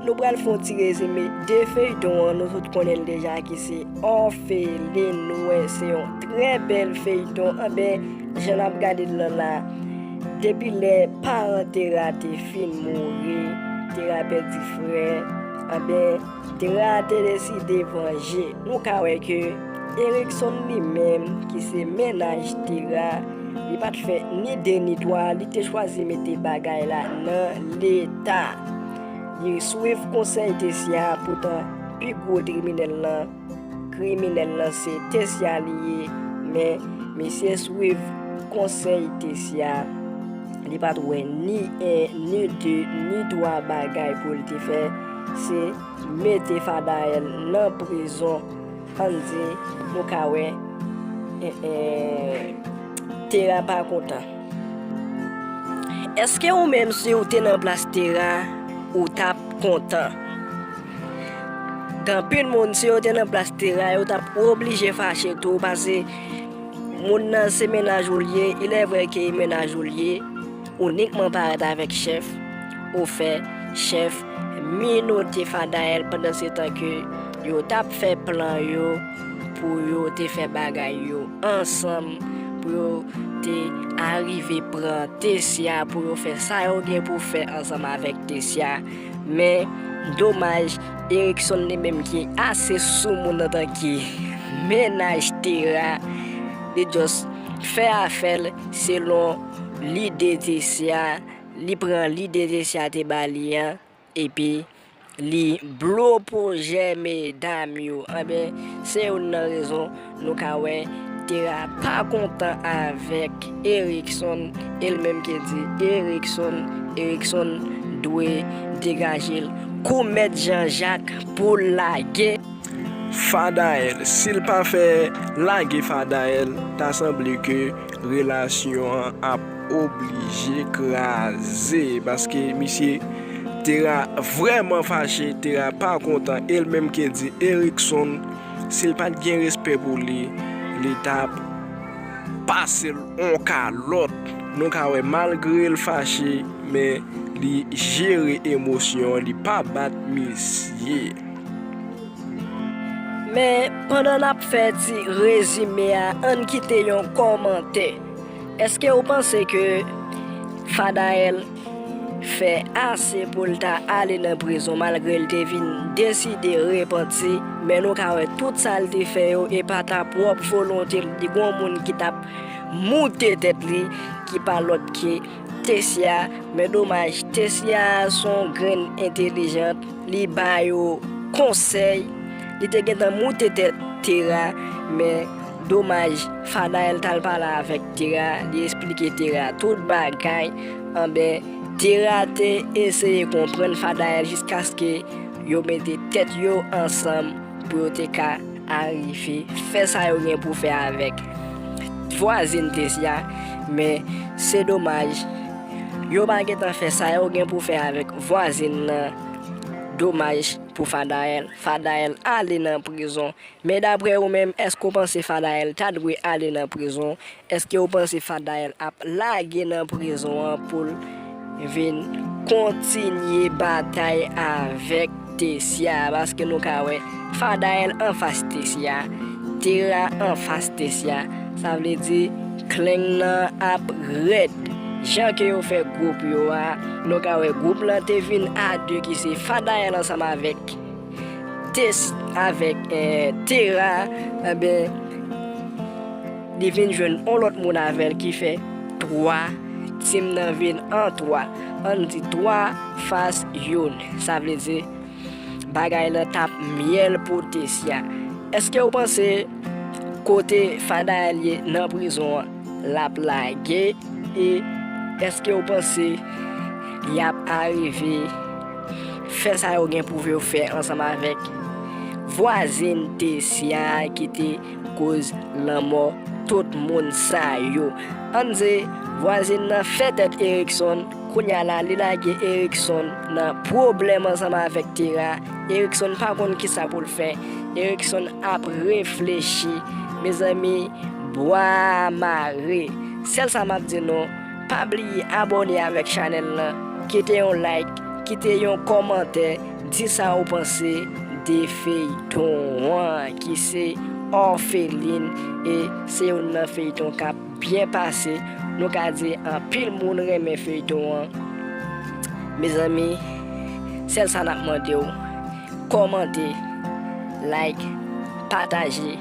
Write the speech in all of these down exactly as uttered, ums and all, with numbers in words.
Nou pral fè yon ti rezime de feyton an, nou tout konnen l deja ki se Orpheline Nwè, se yon trè bèl feyton. Anben, jan n ap gade l lan la, depi lè paran Tera te fin mouri, Tera pèdi frè, anben, Tera te deside vanje. Nou ka wè ke Erikson li menm, ki se mennaj Tera, li pa t fè ni de ni twa, li te chwazi mete bagay la nan leta. Li swiv konsèy Tesya, poutan pi gwo kriminèl lan, kriminèl lan se Tesya li ye, men misye swiv konsèy Tesya, li pa t wè ni en, ni de, ni twa bagay pou l te fè, se mete Fadael nan prizon. Ann di, nou ka wè, eh, eh, Tera pa kontan. Èske ou menm, si ou te nan plas Tera, ou t ap kontan? Gen anpil moun, si yo te nan plas Tera, yo t ap oblije fache tou, paske moun nan se mennaj ou l ye, il est vrai ke e mennaj ou l ye, ou inikman parèt avèk chèf, ou fè chèf minote Fadael pandan se tan ke yo t ap fè plan yo pou yo te fè bagay yo ansanm, pou yo te arive pran Tesya, pou yo fè sa yo gen pou fè ansanm avèk Tesya. Men, domaj, Erikson li menm ki ase soumoun antanke mennaj Tera, li just fè afè l selon lide Tesya, li pran lide Tesya te ba li an, epi li blo pwojè medam yo. Anben, se youn nan rezon nou ka wè Tera pa kontan avèk Erikson, e l menm ki di Erikson, Erikson dwe degaje l kou mèt Jan Jak pou l lage Fadael. Si l pa fè lage Fadael, ta sanble ke relasyon an ap oblije kraze, paske misye Tera vrèman fache, Tera pa kontan, e l menm ki di Erikson, si l pa t gen respè pou li, li t ap pase l on kalòt. Nou ka wè, malgre l fache, men li jere emosyon an, li pa bat misye. Men, pandan n ap fè ti rezime a, ann kite yon kòmantè. Èske ou panse ke Fadael fè ase pou l ta ale nan prizon, malgre l te vin deside repanti? Men nou ka wè tout sa l te fè yo, e pa ta pwòp volonte l, li gon moun ki t ap moute tèt li, ki pa lòt ke Tesya. Men domaj, Tesya se yon grenn entèlijant, li ba yo konsèy, li te gentan moute tèt Tera, men domaj, Fadael t al pale avèk Tera, li esplike Tera tout bagay. Anben, Tera te eseye konprann Fadael jiskaske yo mete tèt yo ansanm pou yo te ka arive fè sa yo gen pou fè avèk vwazin Tesya, men se domaj, yo pa gentan fè sa yo gen pou fè avèk vwazin nan. Domaj pou Fadael. Fadael ale nan prizon. Men daprè ou menm, èske w panse Fadael ta dwe ale nan prizon? Èske w panse Fadael ap lage nan prizon an pou l vin kontinye batay avèk Tesya? Paske nou ka wè Fadael anfas Tesya, Tera anfas Tesya. Sa vle di, klenn nan ap rèd. Jan ke yo fè gwoup yo a, nou ka wè gwoup lan te vin a de, ki se Fadael ansanm avèk Tes, avèk, eh, Tera, enben, li vin jwenn on lòt moun avè l ki fè twa, tim nan vin an twa. Ann di twa fas youn. Sa vle di, bagay lan t ap myèl pou Tesya. Èske w panse kote Fadael ye nan prizon an, l ap lage? E èske w panse y ap arive fè sa yo gen pou yo fè ansanm avèk vwazin Tesya ki te koz lanmò tout moun sa yo? Ann di, vwazin nan fè tèt Erikson. Kounye a la, li lage Erikson nan pwoblèm ansanm avèk Tera. Erikson pa konn kisa pou l fè. Erikson ap reflechi. Mezanmi, bwa mare. Sèl sa m ap di nou, pa bliye abòne avèk chanèl lan, kite yon like, kite yon kòmantè, Di sa ou panse de feyton an ki se Orpheline, e se youn nan feyton k ap byen pase. Nou ka di anpil moun renmen feyton an. Mezanmi, sèl sa n ap mande w, kòmante, like, pataje,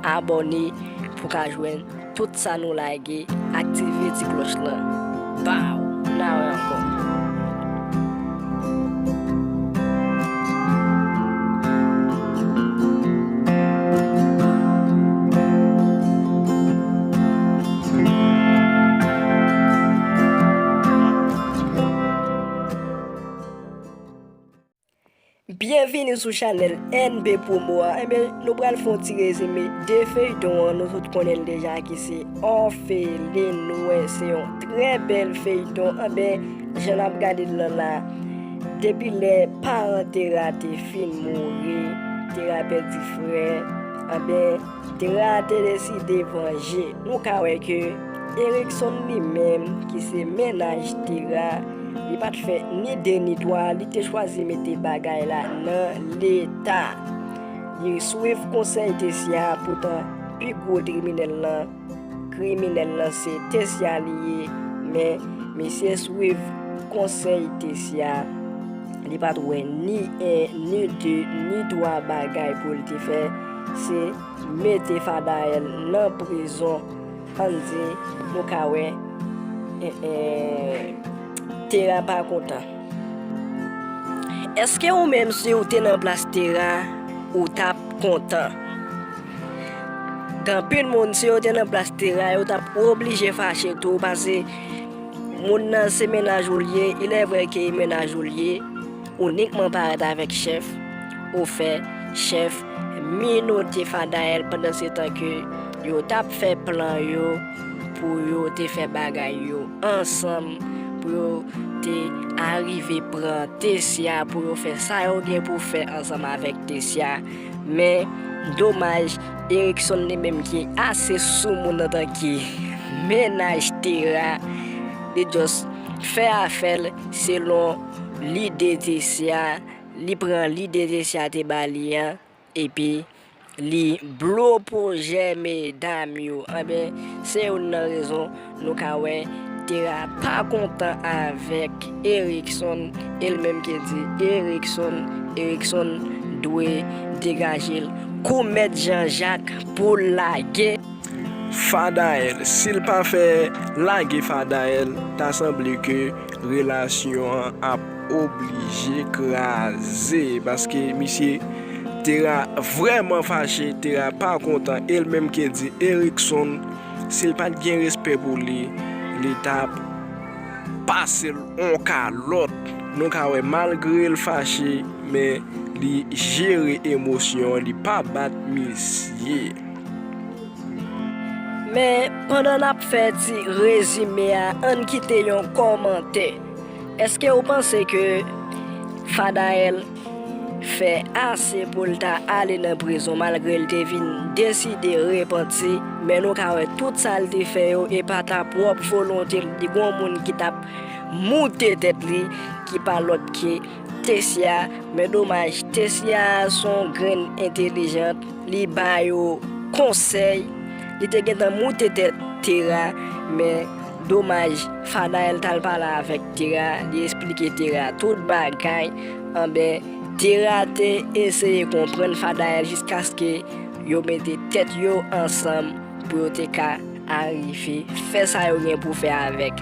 abòne pou w ka jwenn tout sa nou lage, aktive ti klòch lan. Baw, n a wè ankò. Byenvini sou chanèl N B Promo a. Enben, nou pral fè yon ti rezime de feyton an. Nou tout konnen l deja ki se Orpheline. Nou wè se yon trè bèl feyton. Enben, jan n ap gade l lan la, depi lè paran Terra te fin mouri, Terra pèdi frè, enben, Terra te deside vanje. Nou ka wè ke Erikson li menm, ki se mennaj Terra, li pa t fè ni de ni twa, li te chwazi mete bagay la nan leta. Li swiv konsèy Tesya, poutan pi gwo kriminèl lan, kriminèl lan se Tesya li ye, men misye swiv konsèy Tesya. Li pa t wè ni en, ni de, ni twa bagay pou l te fè, se mete Fadael nan prizon. Ann di, nou ka wè, eh, eh, Tera pa kontan. Èske ou menm, si ou te nan plas Tera, ou t ap kontan? Gen anpil moun, si yo te nan plas Tera, yo t ap oblije fache tou, paske moun nan se mennaj ou l ye, il est vrai ke e mennaj ou l ye, ou nikman parèt avèk chèf, ou fè chèf minote Fadael pandan se tan ke yo t ap fè plan yo pou yo te fè bagay yo ansanm, pou yo te arive pran Tesya, pou yo fè sa yo gen pou fè ansanm avèk Tesya. Men, domaj, Erikson li menm ki ase soumoun antanke mennaj Tera, li just fè afè l selon lide Tesya, li pran lide Tesya te ba li an, epi li blo pwojè medam yo. Anben, se youn nan rezon nou ka wè Tera pa kontan avèk Erikson, e l menm ki di Erikson, Erikson dwe degaje l kou mèt Jan Jak pou l lage Fadael. Si l pa fè lage Fadael, ta sanble ke relasyon an ap oblije kraze, paske misye Tera vrèman fache, Tera pa kontan, e l menm ki di Erikson, si l pa t gen respè pou li, li t ap pase l on kalòt. Nou ka wè, malgre l fache, men li jere emosyon an, li pa bat misye. Men, pandan n ap fè ti rezime a, ann kite yon kòmantè. Èske ou panse ke Fadael fè ase pou l ta ale nan prizon, malgre l te vin deside repanti? Men nou ka wè tout sa l te fè yo, e pa ta pwòp volonte l. Li gen yon moun ki t ap moute tèt li, ki pa lòt ke Tesya. Men domaj, Tesya se yon grenn entèlijant, li ba yo konsèy, li te gentan moute tèt Tera, men domaj, Fadael t al pale avèk Tera, li esplike Tera tout bagay. Anben, Tera te eseye konprann Fadael jiskaske yo mete tèt yo ansanm pou yo te ka arive fè sa yo gen pou fè avèk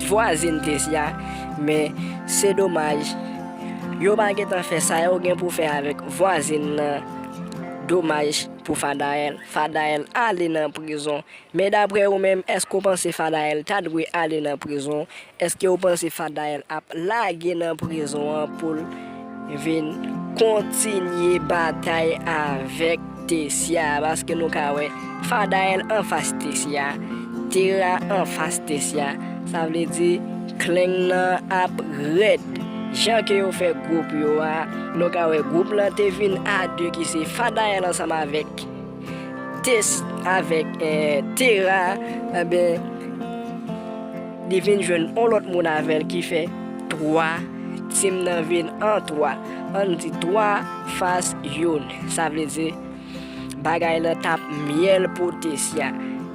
vwazin Tesya, men se domaj, yo pa gentan fè sa yo gen pou fè avèk vwazin nan. Domaj pou Fadael. Fadael ale nan prizon. Men daprè ou menm, èske w panse Fadael ta dwe ale nan prizon? Èske w panse Fadael ap lage nan prizon an pou l vin kontinye batay avèk Tesya? Paske nou ka wè Fadael anfas Tesya, Tera anfas Tesya. Sa vle di, kleng nan ap rèd. Jan ke yo fè gwoup yo a, nou ka wè gwoup lan te vin a de, ki se Fadael ansanm avèk Tes, avèk, eh, Tera, enben, li vin jwenn on lòt moun avè l ki fè twa, viktim nan vin an twa. Ann di twa fas youn. Sa vle di, bagay lan t ap myèl pou Tesya.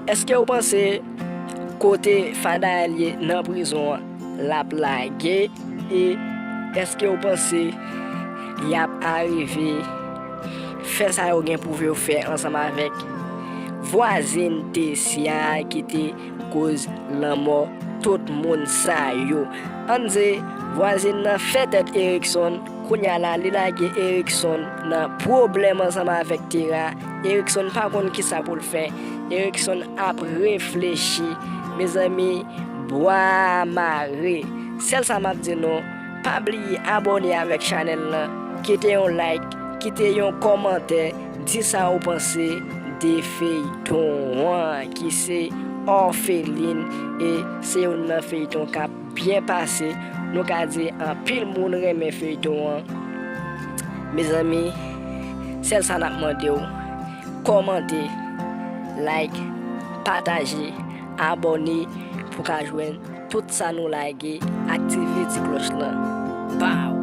Èske w panse kote Fadael ye nan prizon an, l ap lage? E èske w panse y ap arive fè sa yo gen pou yo fè ansanm avèk vwazen Tesya ki te koz lanmò tout moun sa yo? Ann di, vwazen nan fè tèt Erikson. Kounye a la, li lage Erikson nan pwoblèm ansanm avèk Tera. Erikson pa konn kisa pou l fè. Erikson ap reflechi. Mezanmi, bwa mare. Sèl sa m ap di nou, pa bliye abòne avèk chanèl lan, kite yon like, kite yon kòmantè, di sa ou panse de feyton an ki se Orpheline, e se youn nan feyton k ap byen pase. Nou ka di anpil moun renmen feyton an. Mezanmi, sèl sa n ap mande w, kòmante, like, pataje, abòne pou ka jwenn tout sa nou lage, aktive ti klòch lan. Baw!